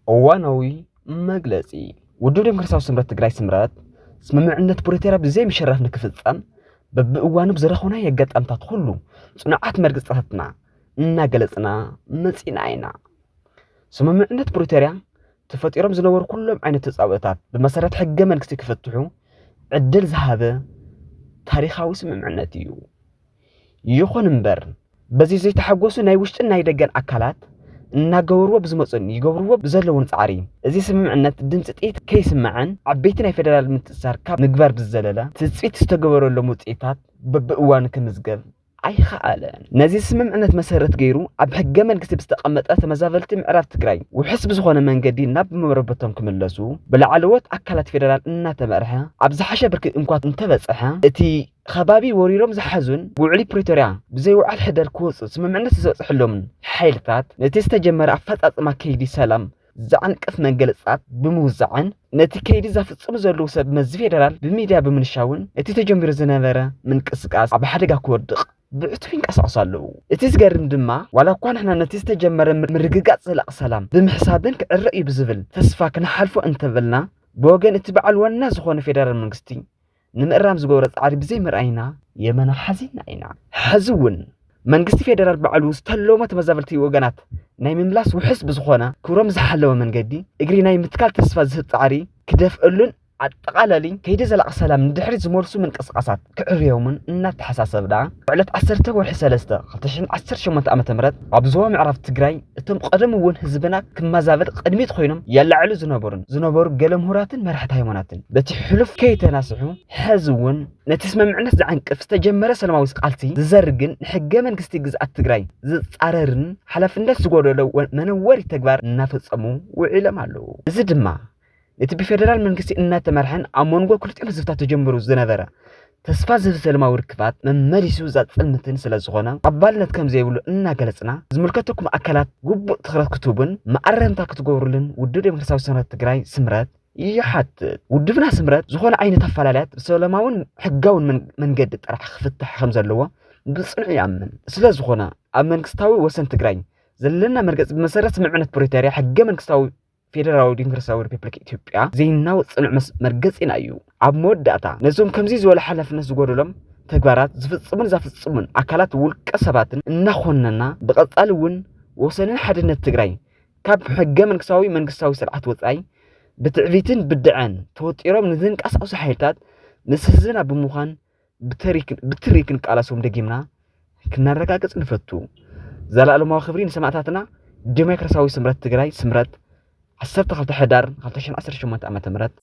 እዋናዊ መግለጺ። ውድብ ዴሞክራሲያዊ ስምረት ትግራይ፣ ስምረት፣ ስምምዕነት ፕሪቶርያ ብዘይ ምሽራፍ ንክፍጸም በብእዋኑ ብዝረኸብናዮ ኣጋጣምታት ኩሉ ጽኑዓት መርገጺታትና እናገለጽና መጺና ኢና። ስምምዕነት ፕሪቶርያ ተፈጢሮም ዝነበሩ ኩሎም ዓይነት ተጻብኦታት ብመሰረት ሕገ መንግስቲ ክፍትሑ ዕድል ዝሃበ ታሪኻዊ ስምምዕነት እዩ። ይኹን እምበር፣ በዚ ዘይተሓጎሱ ናይ ውሽጥን ናይ ደገን ኣካላት እናገበርዎ ብዝመጹን ይገብርዎ ብዘለውን ጻዕሪ፣ እዚ ስምምዕነት ድምጺ ጥይት ከይስማዕን ዓበይቲ ናይ ፌደራል ምትእስሳር ካብ ምግባር ብዝዘለለ፣ ትጽቢት ዝተገበረሎም ውጽኢታት በብእዋኑ ክምዝገብ ኣይኸኣለን። ነዚ ስምምዕነት መሰረት ገይሩ ኣብ ሕገ መንግስቲ ብዝተቐመጠ ተመዛበልቲ ምዕራብ ትግራይ ውሑስ ብዝኾነ መንገዲ ናብ መረበቶም ክምለሱ ብላዕለዎት ኣካላት ፌደራል እናተመርሐ ኣብ ዝሓሸ ብርኪ እንኳ እንተበጽሐ፣ እቲ ከባቢ ወሪሮም ዝሓዙን ብውዕሊ ፕሪቶርያ ብዘይ ውዓል ሕደር ክወፁ ስምምዕነት ዝበፅሐሎምን ሓይልታት ነቲ ዝተጀመረ ኣፈፃፅማ ከይዲ ሰላም ዘዕንቅፍ መገለፅታት ብምውዛዕን ነቲ ከይዲ ዘፍፅሙ ዘለዉ ሰብ መዚ ፌደራል ብሚድያ ብምንሻውን እቲ ተጀሚሩ ዝነበረ ምንቅስቃስ ኣብ ሓደጋ ክወድቕ ብዕቱብ ይንቀሳቐሱ ኣለዉ። እቲ ዝገርም ድማ ዋላ እኳ ንሕና ነቲ ዝተጀመረ ምር- ምርግጋፅ ዘላቒ ሰላም ብምሕሳብን ክዕረ እዩ ብዝብል ተስፋ ክንሓልፎ እንተበልና ብወገን እቲ በዓል ዋና ዝኾነ ፌደራል መንግስቲ ንምእራም ዝገብሮ ጻዕሪ ብዘይ ምርኣይና የመና ሓዚንና ኢና። ሕዚ እውን መንግስቲ ፌደራል ባዕሉ ዝተለሞ ተመዛበልቲ ወገናት ናይ ምምላስ ውሕስ ብዝኾነ ክብሮም ዝሓለወ መንገዲ እግሪ ናይ ምትካል ተስፋ ዝህብ ጻዕሪ ክደፍእሉን ኣጠቓላሊ ከይዲ ዘላቒ ሰላም ንድሕሪት ዝመልሱ ምንቅስቃሳት ክዕርዮምን እናተሓሳሰብና ብዕለት ዓሰርተ ወርሒ ሰለስተ ክልተ ሽሕን ዓሰርተ ሸሞንተ ዓመተ ምህረት ኣብ ዞባ ምዕራብ ትግራይ እቶም ቀደም እውን ህዝብና ክመዛበል ቅድሚት ኮይኖም የላዕሉ ዝነበሩን ዝነበሩ ገለ ምሁራትን መራሕቲ ሃይማኖትን በቲ ሕሉፍ ከይተናስሑ ሕዚ እውን ነቲ ስምምዕነት ዘዕንቅፍ ዝተጀመረ ሰላማዊ ቃልሲ ዝዘርግን ንሕገ መንግስቲ ግዝኣት ትግራይ ዝጻረርን ሓላፍነት ዝጎደሎ ወ- መነወሪ ተግባር እናፈጸሙ ውዒሎም ኣለዉ። እዚ ድማ ነቲ ብፌደራል መንግስቲ እናተመርሐን ኣብ መንጎ ክልቲኦም ህዝብታት ተጀምሩ ዝነበረ ተስፋ ዝህብ ሰላማዊ ርክባት መመሊሱ ዘጽልምትን ስለ ዝኾነ ተቐባልነት ከም ዘይብሉ እናገለጽና ዝምልከተኩም ኣካላት ግቡእ ትኹረት ክትህቡን መኣረምታ ክትገብሩልን ውድብ ዴሞክራሲያዊ ስምረት ትግራይ ስምረት ይሓትት። ውድብና ስምረት ዝኾነ ዓይነት ኣፈላላያት ብሰላማውን ሕጋውን መን- መንገዲ ጥራሕ ክፍታሕ ከም ዘለዎ ብጽኑዕ ይኣምን። ስለ ዝኾነ ኣብ መንግስታዊ ወሰን ትግራይ ዘለና መርገጺ ብመሰረት ስምምዕነት ፕሪቶርያ ሕገ መንግስታዊ ፌደራላዊ ዲሞክራሲያዊ ሪፐብሊክ ኢትዮጵያ ዘይናወጽ ጽኑዕ መስ- መርገጺና እዩ። ኣብ መወዳእታ ነዞም ከምዚ ዝበሉ ሓላፍነት ዝጎደሎም ተግባራት ዝፍጽሙን ዘፍጽሙን ኣካላት ውልቀ ሰባትን እናኾነና ብቐጻሊ እውን ወሰንን ሓድነት ትግራይ ካብ ሕገ መንግስታዊ መንግስታዊ ስርዓት ወጻኢ ብትዕቢትን ብድዐን ተወጢሮም ንዝንቀሳቐሱ ሓይልታት ምስ ህዝብና ብምዃን ብትሪ ክን- ብትሪ ክንቃለሶም ደጊምና ክነረጋግጽ ንፈቱ። ዘላለማዊ ክብሪ ንሰማእታትና። ዴሞክራሲያዊ ስምረት ትግራይ ስምረት፣ ዓሰርተ ክልተ ሕዳር ክልተ ሽሕን ዓሰርተ ሸሞንተ ዓመተ ምህረት።